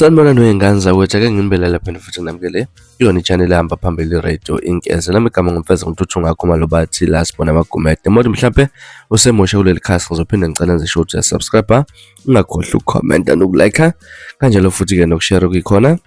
Sanibona noyingane zakwethu, ake nginibelele phela futhi nginamukele kuyona i-channel ehamba phambili i-Radio Inkeze. Nami igama nguMfeza Ngithuthu ngakho malobathi la sibona amagumede. Modi mhlampe usemusha kuleli khasi ngizophinde ngicela nje ukuthi uyasubscribe, ungakhohlwa ukukhomenta nokulike kanjalo futhi-ke nokushare kuyikhona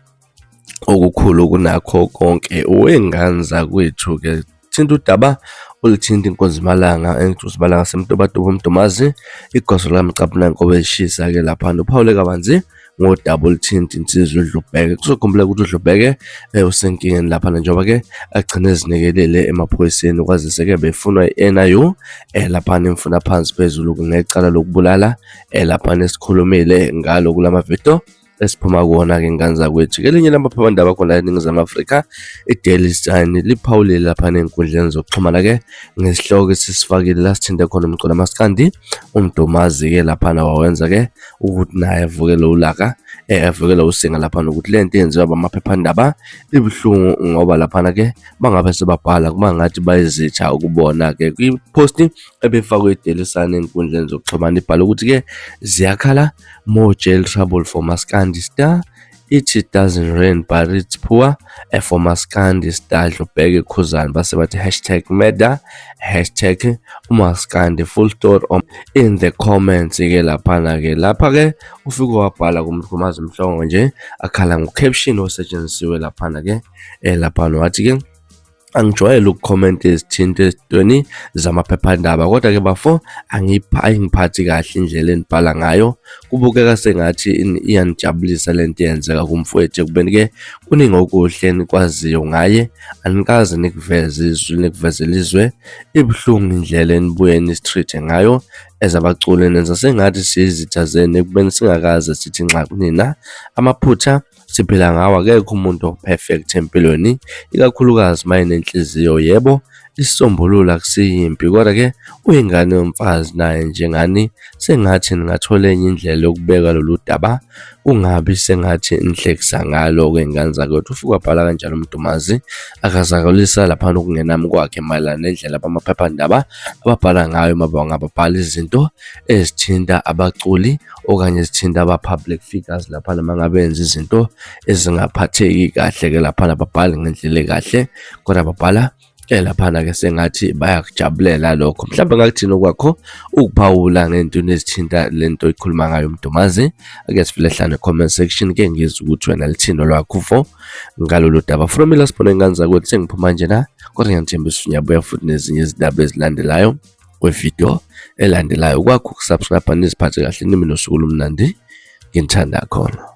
okukhulu kunakho konke. Wengane zakwethu-ke thinta udaba oluthinta inkunzimalanga enkunzimalanga semtubatuba umdumazi igoso likamcapuna inkobe eshisa-ke laphana uphawule kabanzi ngodaba oluthinta insizwa uDlubheke. Kuzokhumbuleka ukuthi uDlubheke usenkingeni laphana njengoba-ke agcine ezinikelele emaphoyiseni kwazise-ke befunwa i-NIU laphana imfuna phansi phezulu ngecala lokubulala laphana esikhulumile ngalo kulama video esiphuma kuwona-ke ngane zakwethu. Kelinye lamaphephandaba khona la eNingizimu Afrika, i-Daily Sun liphawulile laphana ey'nkundleni zokuxhumana-ke ngesihloko esisifakile la sithinte khona umculo maskandi uMdumazi-ke laphana wawenza-ke ukuthi naye avukele ulaka avukele usinga laphana ukuthi le nto eyenziwa bamaphephandaba ibuhlungu ngoba laphana-ke bangabe sebabhala kuba ngathi bayizitha ukubona-ke kwiposti ebefakwe i-Daily Sun ey'nkundleni zokuxhumana ibhala ukuthi-ke ziyakhala more jail trouble for Maskandi star. It doesn't rain but it's poor for Maskandi star Dlubheke Khuzani base bathi hashtag murder hashtag uMaskandi full story on in the comments ke laphana ke lapha ke ufike wabhala kuMdumazi Mhlongo nje akhala ngo-caption osetshenzisiwe laphana ke laphana wathi ke angijwayele ukukhomenta izithinto ezitweni zamaphephandaba kodwa-ke bafo ayingiphathi kahle indlela enibhala ngayo kubukeka sengathi iyanijabulisa le nto eyenzeka kumfowethu ekubeni-ke kuningi okuhle enikwaziyo ngaye anikaze nikuveze izwi nikuvezele izwe ibuhlungu indlela enibuye nisitreat-e ngayo ezabaculi nenza sengathi siyizitha zenu ekubeni singakaze sithi nxa kunina amaphutha siphila ngawo akekho umuntu o-perfect empilweni ikakhulukazi uma enenhliziyo yebo isisombululo akusiyimpi kodwa-ke uyingane yomfazi naye njengani sengathi ningathola enye indlela yokubeka lolu daba kungabi sengathi nihlekisa ngalo-ke ngane zakwethu ufike wabhala kanjalo uMdumazi akazakalisa laphana ukungenami kwakhe mayelana nendlela abamaphephandaba ababhala ngayo uma bangababhala izinto ezithinta abaculi okanye zithinta aba-public figures laphana uma ngabe benza izinto ezingaphatheki kahle-ke laphana babhale ngendlela ekahle kodwa babhala laphana-ke sengathi bayakujabulela lokho. Mhlawumbe ngakuthini okwakho ukuphawula ngey'ntweni ezithinta le nto ikhuluma ngayo uMdumazi. Ake sivule hlane comment section ke ngizwe ukuthi wena lithini olwakho uvo ngalolu daba. From ila sibone ngane zakwethu sengiphuma njena kodwa ngiyanithembisa ukuthi ngiyabuya futhi nezinye izindaba ezilandelayo kwevidiyo elandelayo. Kwakho ukusubscribe niziphathe kahle nibe nosuku olumnandi nginithanda khona.